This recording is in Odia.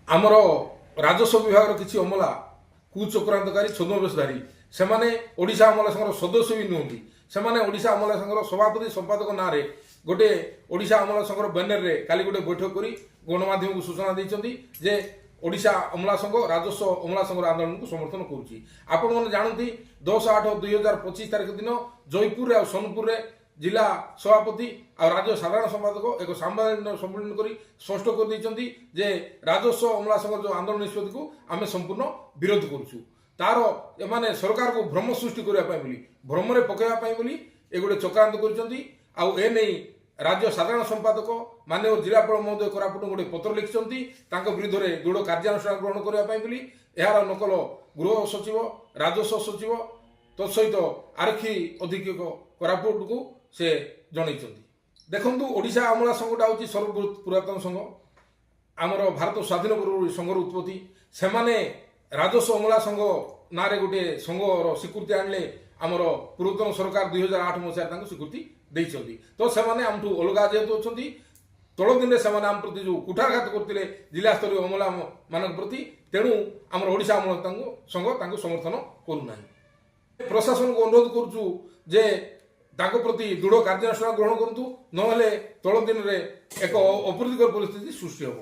ଆମର ରାଜସ୍ୱ ବିଭାଗର କିଛି ଅମଲା, କୁଚକ୍ରାନ୍ତକାରୀ, ଛଦ୍ମବେଶଧାରୀ, ସେମାନେ ଓଡ଼ିଶା ଅମଲା ସଂଘର ସଦସ୍ୟ ବି ନୁହନ୍ତି। ସେମାନେ ଓଡ଼ିଶା ଅମଲା ସଂଘର ସଭାପତି, ସମ୍ପାଦକ ନାଁରେ ଗୋଟେ ଓଡ଼ିଶା ଅମଲା ସଂଘର ବ୍ୟାନରରେ କାଲି ଗୋଟେ ବୈଠକ କରି ଗଣମାଧ୍ୟମକୁ ସୂଚନା ଦେଇଛନ୍ତି ଯେ ଓଡ଼ିଶା ଅମଲା ସଂଘ ରାଜସ୍ୱ ଅମଲା ସଂଘର ଆନ୍ଦୋଳନକୁ ସମର୍ଥନ କରୁଛି। ଆପଣମାନେ ଜାଣନ୍ତି, 10/8/2025 ତାରିଖ ଦିନ ଜୟପୁରରେ ଆଉ ସୋନପୁରରେ ଜିଲ୍ଲା ସଭାପତି ଆଉ ରାଜ୍ୟ ସାଧାରଣ ସମ୍ପାଦକ ଏକ ସାମ୍ବାଦିକ ସମ୍ମିଳନୀ କରି ସ୍ପଷ୍ଟ କରିଦେଇଛନ୍ତି ଯେ ରାଜସ୍ୱ ଅମଲା ସଂଘର ଯେଉଁ ଆନ୍ଦୋଳନ ନିଷ୍ପତ୍ତିକୁ ଆମେ ସମ୍ପୂର୍ଣ୍ଣ ବିରୋଧ କରୁଛୁ। ତାର ଏମାନେ ସରକାରକୁ ଭ୍ରମ ସୃଷ୍ଟି କରିବା ପାଇଁ ବୋଲି, ଭ୍ରମରେ ପକାଇବା ପାଇଁ ବୋଲି ଏ ଗୋଟେ ଚକ୍ରାନ୍ତ କରିଛନ୍ତି। ଆଉ ଏ ନେଇ ରାଜ୍ୟ ସାଧାରଣ ସମ୍ପାଦକ ମାନ୍ୟବର ଜିଲ୍ଲାପାଳ ମହୋଦୟ କୋରାପୁଟ ଗୋଟେ ପତ୍ର ଲେଖିଛନ୍ତି, ତାଙ୍କ ବିରୁଦ୍ଧରେ ଦୃଢ଼ କାର୍ଯ୍ୟାନୁଷ୍ଠାନ ଗ୍ରହଣ କରିବା ପାଇଁ ବୋଲି। ଏହାର ନକଲ ଗୃହ ସଚିବ, ରାଜସ୍ୱ ସଚିବ, ତତ୍ସହିତ ଆରକ୍ଷୀ ଅଧୀକ୍ଷକ କୋରାପୁଟକୁ ସେ ଜଣାଇଛନ୍ତି। ଦେଖନ୍ତୁ, ଓଡ଼ିଶା ଅମଲା ସଂଘଟା ହେଉଛି ସର୍ବବୃହତ ପୁରାତନ ସଂଘ। ଆମର ଭାରତ ସ୍ୱାଧୀନ ପୂର୍ବରୁ ଏ ସଂଘର ଉତ୍ପତ୍ତି। ସେମାନେ ରାଜସ୍ୱ ଅମଲା ସଂଘ ନାଁରେ ଗୋଟିଏ ସଂଘର ସ୍ୱୀକୃତି ଆଣିଲେ। ଆମର ପୂର୍ବତନ ସରକାର 2008 ମସିହାରେ ତାଙ୍କୁ ସ୍ୱୀକୃତି ଦେଇଛନ୍ତି। ତ ସେମାନେ ଆମଠୁ ଅଲଗା ଯେହେତୁ ଅଛନ୍ତି, ତଳ ଦିନରେ ସେମାନେ ଆମ ପ୍ରତି ଯେଉଁ କୁଠାରଘାତ କରିଥିଲେ ଜିଲ୍ଲାସ୍ତରୀୟ ଅମଲା ମାନଙ୍କ ପ୍ରତି, ତେଣୁ ଆମର ଓଡ଼ିଶା ଅମଲା ତାଙ୍କୁ ସଂଘ ତାଙ୍କୁ ସମର୍ଥନ କରୁନାହିଁ। ପ୍ରଶାସନକୁ ଅନୁରୋଧ କରୁଛୁ ଯେ ତାଙ୍କ ପ୍ରତି ଦୃଢ଼ କାର୍ଯ୍ୟାନୁଷ୍ଠାନ ଗ୍ରହଣ କରନ୍ତୁ, ନହେଲେ ତଳ ଦିନରେ ଏକ ଅପ୍ରୀତିକର ପରିସ୍ଥିତି ସୃଷ୍ଟି ହେବ।